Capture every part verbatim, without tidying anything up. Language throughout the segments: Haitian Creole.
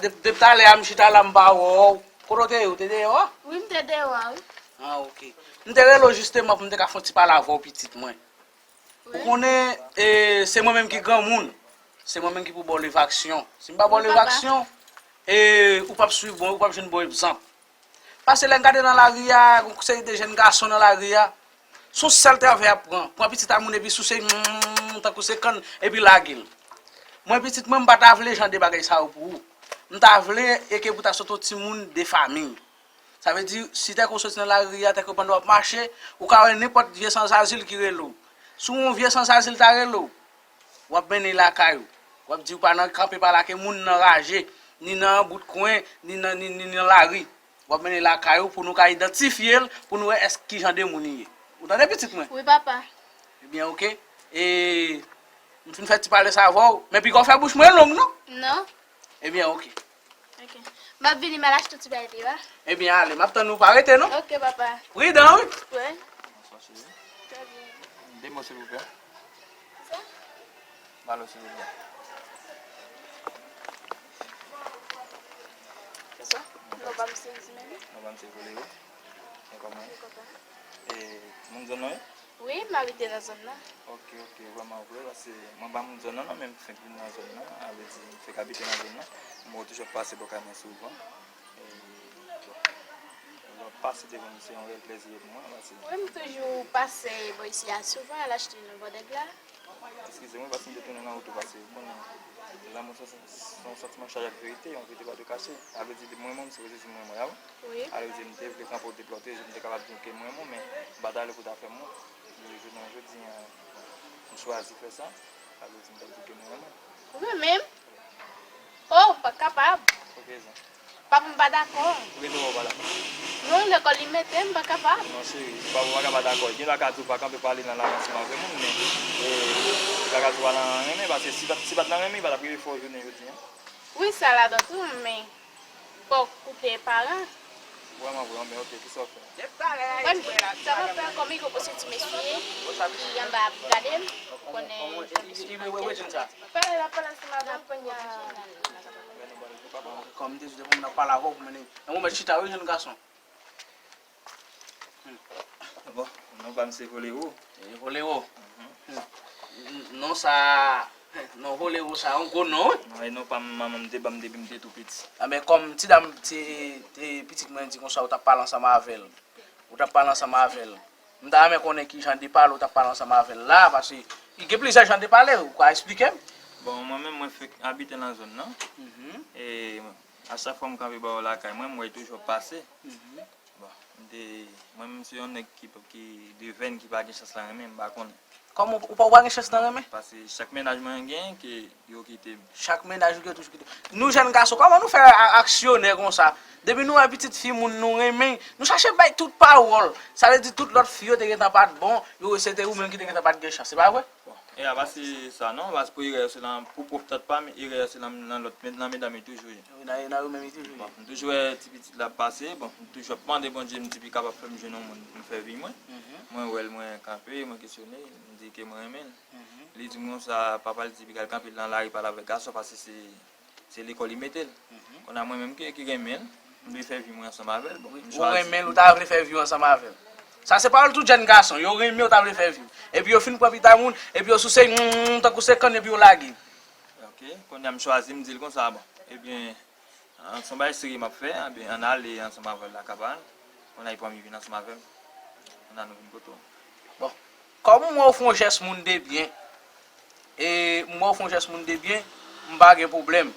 Depi talè a m chita la, m pa wè w. Kote w te ye? Ou te deyò a? Wi, m te deyò a, wi. Ah, ok. M te rele w jisteman pou m te ka fè yon ti pale avè w, pitit mwen. Ou konnen, e, se mwen menm ki granmoun. Se mwen menm ki pou ba w levaksyon. Si m pa ba w levaksyon, e, ou p ap swiv bon, ou p ap jwenn bon egzanp. Paske lè n gade nan lari a, gon seri de jèn gason nan lari a, se yon sèl travay y ap pran. Pran pitit a moun epi souse, mm, tankou se kann, epi lage l. Mwen, pitit mwen, m pa ta vle jan de bagay sa yo pou ou. M ta vle e ke pou ta sot yon timoun de fanmi. Sa vle di, si tèk ou soti nan lari a, tèk ou pandan w ap mache, ou ka wè nenpòt vye sanzazil ki rele w. Si yon vye sanzazil ta rele w, w ap mennen l lakay ou. W ap di w pa nan kanpe pa la ke moun nan raje, ni nan bout kwen, ni nan, ni, ni nan lari. W ap mennen l lakay ou pou nou ka idantifye l, pou nou wè èske ki jan de moun li ye. Ou tande, pitit mwen? Wi, papa. Ebyen, ok. E, m fin fè ti pale sa avè w, men piga w fè bouch mwen long, non? Non. Ebyen, ok. Ok. M ap vini, m al achte ti bagay deyò a. Ebyen, ale, m ap tann ou, pa rete, non? Ok, papa. Pridan, wi. Wi. Bonswa, cheri. Trè byen. De mo, silvouplè. Kisa? Pale, silvouplè. Kisa? Non pa m se Ismaël. Non pa m se Volewo. E kòman? E kòman? E, moun zòn nan, wi? Wi, m abite nan zòn nan. Ok, ok, vrèman vre, paske mwen pa moun zòn nan, non, men m fenk vin nan zòn nan, a vle di, m fenk abite nan zòn nan. Mwen toujou ap pase bò kay mwen souvan. E, bon, lè w ap pase devan m, se yon rèl plèzi pou mwen, paske wi, m toujou pase bò isi a souvan, al achte nan bò dèg la. Eskize mwen, paske m te tounen nan wout ou, paske ou konnen, lanmou se, se yon santiman chaje ak verite, yon verite pa dwe kache. A vle di, mwen menm, se vre, se mwen, mwen, a wi. Wi. A vle di, m te vle kanpe w deplòte, m te kapab di w ke m renmen w, men m pa t ale pou w ta fè m wont. Men jounen jodi a, m chwazi fè sa. Sa vle di m t ap di w ke m renmen w. Ou renmen m? Oh, m pa kapab. Pou ki rezon? Papa m pa dakò. Pou ki rezon w pa dakò? Non, lekòl li mete m, m pa kapab. Non, cheri, papa w pa ka pa dakò. Gen dwa ka di w pa kanpe pale nan lari ansanm avè moun, men, e, li pa ka di w pa nan renmen, paske si pa t, si pa t nan renmen, li pa t ap rive fè w jounen jodi a. Wi, sa ladan tou, men fòk koute paran. Vrèman, vrèman, men ok, kisa w fè? Mwen, sa mwen fè kòm iko pou se ti mesye ki anba ap gade m, ou konnen jan mesye yo ap fè. Pale la, pale ansanm avè m kounye a. Kòm m te di w, depi m nan pale avè w, pou mennen yon moman chita, wi, jèn gason. Bon, non pa m se Volewo. E Volewo. N-, non sa, non Volewo sa, yon gwo non, wi. Non, e non pa m, manman m te ban m depi m te tou piti. A, men kòm ti dam, ti, ti pitit mwen di konsa, ou t ap pale ansanm avè l. Ou t ap pale ansanm avè l. M ta renmen konnen ki jan de pale ou t ap pale ansanm avè l la, paske gen plizyè jan de pale, ou ka eksplike m? Bon, mwen menm, mwen fenk abite nan zòn nan. Mhm. E a chak fwa m kanpe bò lakay mwen, m wè l toujou ap pase. Mhm. Bon, m te, mwen menm se yon nèg ki, ki de venn ki pa gen chans lan renmen, m pa konnen. Kòman ou pa, ou pa gen chans lan renmen? Paske chak mennaj mwen genyen ke yo kite m. Chak mennaj ou gen toujou kite. Nou jèn gason, kòman nou fè a-, aksyonè konsa? Depi nou wè pitit fi moun nou renmen, nou chache bay tout pawòl. Sa vle di tout lòt fi yo te gentan pa t bon, yo se te ou menm ki te gentan pa t gen chans. Se pa vre? Bon, e a pa se sa non, paske pou erè yo se lan, pou pwòp tèt pa m, erè yo se lan, lan lòt, men nan medam yo toujou ye. Nan, nan yo menm yo toujou ye. Bon, m toujou wè ti pitit la ap pase, bon, m toujou ap mande Bondye, m di li kapab fè m jwenn yon moun pou m fè vi mwen. Mhm. Mwen wè l, mwen kanpe, mwen kesyone l, m di ke mwen renmen l. Mhm. Li di m konsa, papa l di piga l kanpe nan lari pale avèk gason paske se, se lekòl li mete l. Mhm. Kounye a mwen menm ki, ki renmen l, m vle fè vi mwen ansanm avè l. Bon, m chwazi. Ou renmen l, ou ta vle fè vi w ansanm avè l. Sa se pawòl tout jèn gason, yo renmen w, ta vle fè vi w. Epi yo fin pran pitit moun, epi yo souse, mm, tankou se kann, epi yo lage. Ok, kounye a m chwazi, m di l konsa, bon, ebyen, an, se yon bagay serye m ap fè, ebyen, ann ale ansanm avè l lakay pa l. Kounye a li pran m, li vin ansanm avè m. Kounye a nou vin kote w. Bon, kòm m wè w fè yon jès moun de byen, e m wè w fè yon jès moun de byen, m pa gen pwoblèm.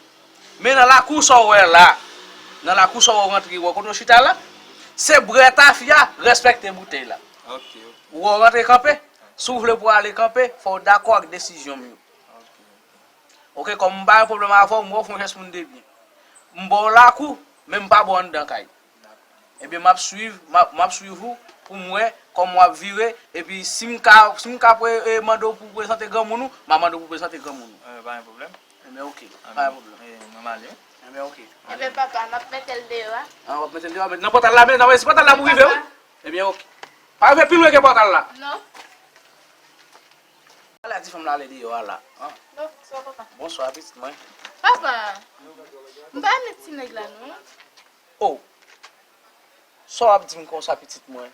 Men nan lakou sa w wè la, nan lakou sa w rantre, wè kote w chita la, se brè tafya, respekte boutèy la. Ok, ok. Ou wè w rantre kanpe, si w vle pou w ale kanpe, fò w dakò ak desizyon m yo. Ok, ok. Ok, kòm m pa gen pwoblèm avè w, m wè w fè yon jès moun de byen. M ba w lakou, men m pa ba w anndan kay. Ebyen, m ap swiv, m ap, m ap swiv ou pou m wè kòman w ap vire. Epi, si m ka, si m ka pre-, e, mande w pou w prezante granmoun ou, m a mande w pou w prezante granmoun ou. E, pa gen pwoblèm. Ebyen, ok, pa gen pwoblèm. E, mwen m ale, wi. Ebyen, ok. Ebyen, papa, m ap mete l deyò a. A, w ap mete l deyò a, men nan pòtay la, men nan pòtay la pou rive, wi. Ebyen, ok. Pa rive pi lwen ke pòtay la. Non. Ala di fanm la ale deyò a la. An. Bonswa, papa. Bonswa, pitit mwen. Papa, m pa renmen ti nèg la non. Oh, sa w ap di m konsa, pitit mwen?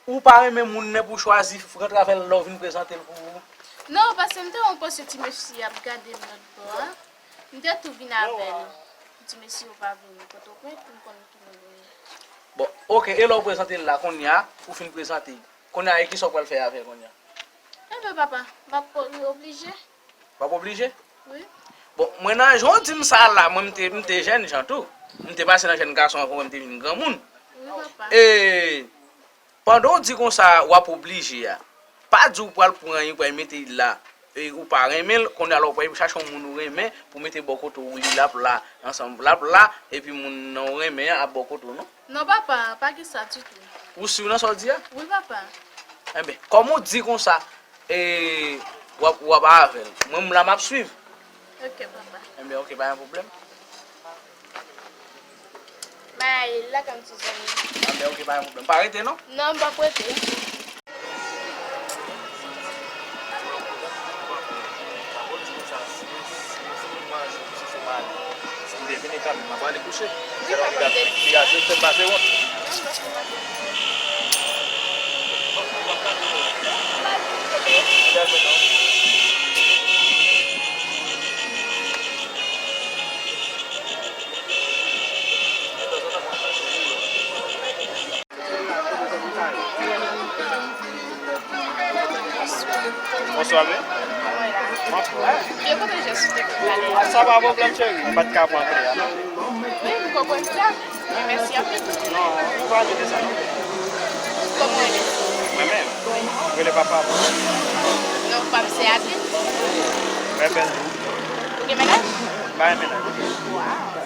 Ou pa renmen moun nan pou w chwazi rantre avè l lè w vin prezante l pou ou? Non, paske m te wè yon pòs ti mesye ap gade m lòt bò a. M te tou vin avè l. M di mesye yo pa vini Pòtoprens pou m konn ki moun yo ye. Bon, oke, e lè w prezante l la, kounye a, ou fin prezante l. Kounye a, e kisa w pral fè avè l kounye a? Enben, papa, m ap oblije. W ap oblije? Wi. Bon, mwen nan jan w di m sa la, mwen m te, m te jèn jan tou. M te pase nan jèn gason an, mwen m te vin granmoun. Wi, papa. E pandan w di konsa, w ap oblije a, pa di w pral pran li, pral mete li la, e ou pa renmen l, kounye a la w pral chache yon moun ou renmen pou mete bò kote w, li l ap la, ansanm l ap la, epi moun nan w renmen an ap bò kote w, non? Non, papa, pa gen sa ditou. Ou si nan sa w di a? Wi, papa. Enben, kòm ou di konsa, e, w ap, w ap avè l. Mwen, m la, m ap swiv. Oke, papa. Enben, oke, pa gen pwoblèm. M ale lakay m, ti zanmi. Enben, oke, pa gen pwoblèm. Pa rete, non? Non, m p ap rete. Si m te vini kanmenm, m ap ale kouche. Wi, papa, m te di sa. Li fè m pase wont. Bonswa, men. Mwen la. Mwen pran. Yo kote Jès ou te pale a? Sa pa pwoblèm, cheri. M pa t ka pran kle a, non. Wi, m konprann sa. Men mèsi anpil. Non, ou pa mete sa, non. Kòman w rele? Mwen menm. Mwen rele papa. Non, pa m se Adeline. Mwen bèl tou. Ou gen mennaj? M pa gen mennaj. Waw.